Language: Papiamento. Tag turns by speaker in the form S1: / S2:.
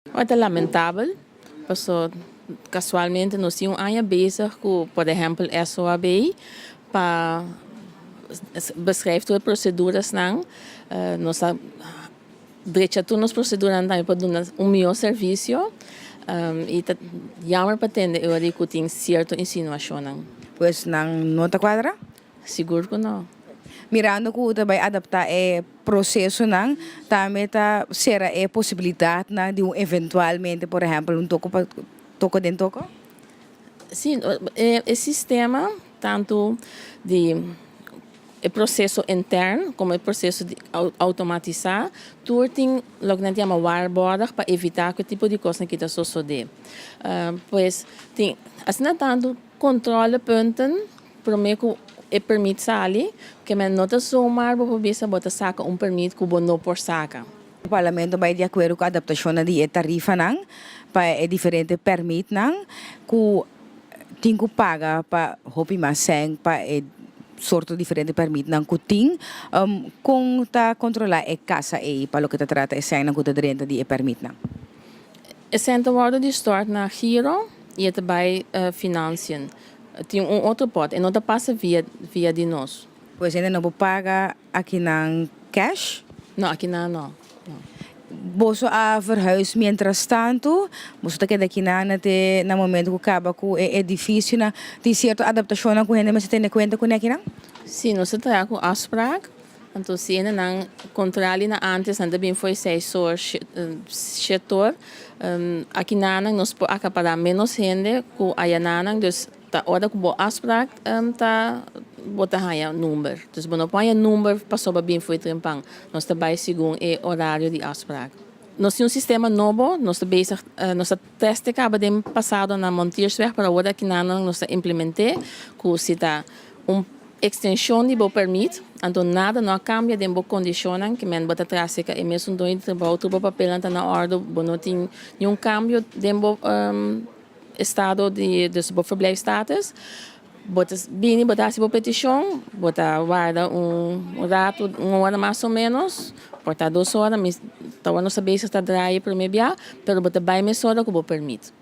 S1: Ta lamentabel, paso casualmente nos tin un aña bezig cu, por ehempel, SOAB, pa beschrijft e proceduranan, nos a drecha tur nos proceduranan tambe pa duna un miho servicio, y ta jammer pa tende e ora cu tin cierto insinuacionnan.
S2: Pues nan no ta cuadra?
S1: Sigur cu no.
S2: Mirando cu ta bay adapta e procesonan, tambe ta cera e posibilidadnan di un eventualmente, por ehempel, un toko pa toko den toko?
S1: Si, e sistema tanto di e proceso interno como e proceso di automatisa, tur tin loke nan ta yama waarborg pa evita cu e tipo di cosnan aki ta sosode. Pues tin asina tanto controlepunten prome cu e permit sali, cu men no ta zomaar bo por bisa bo ta saca un permit cu bo no por saca.
S2: Parlamento bay di acuerdo cu adaptacionnan di e tarifanan pa e diferente permitnan cu tin cu paga pa hopi mas cen pa e sorto diferente permitnan cu tin. Con ta controla e casa ey pa loke ta trata e cennan cu ta drenta di e permitnan?
S1: E cen ta wordo di stort na giro y e ta bay Financiën. Tin un otro pot, e no ta pasa via di nos.
S2: Pues hende no por paga akinan cash?
S1: No, akinan no. No.
S2: Boso a verhuis mientras tanto? Boso ta keda akinan na te na momento cu caba cu e edificionan? Tin cierto adaptacionnan cu hende mester tene cuenta cune akinan?
S1: Si, nos ta traha cu afspraak. Anto si hendenan contrali na antes nan ta bin fo'i 6 or, 7 or. Akinanan nos por acapara menos hende cu ayananan. Dus ta ora cu bo afspraak ta bo ta haya number. Dus bo no por haya number pasobra bin fo'i trempan. Nos ta bay segun e horario di afspraak. Nos tin un sistema nobo, nos ta bezig, nos ta teste caba den pasado na Montiersweg, pero awor akinanan nos ta implemente cu si ta un extension di bo permit, anto nada no a cambia den bo condicionnan, cu men bo ta trece cu e mesun doño di trabou, tur bo papelnan ta na orde, bo no tin ningun cambio den bo estado di, dus bo verblijfstatus. Bo ta bini, bo ta haci bo peticion, bo ta warda un rato, un ora mas o menos, por ta 2 ora, mi ta nos ta bezig ta draai prome bia, pero bo ta bay mesora cu bo permit.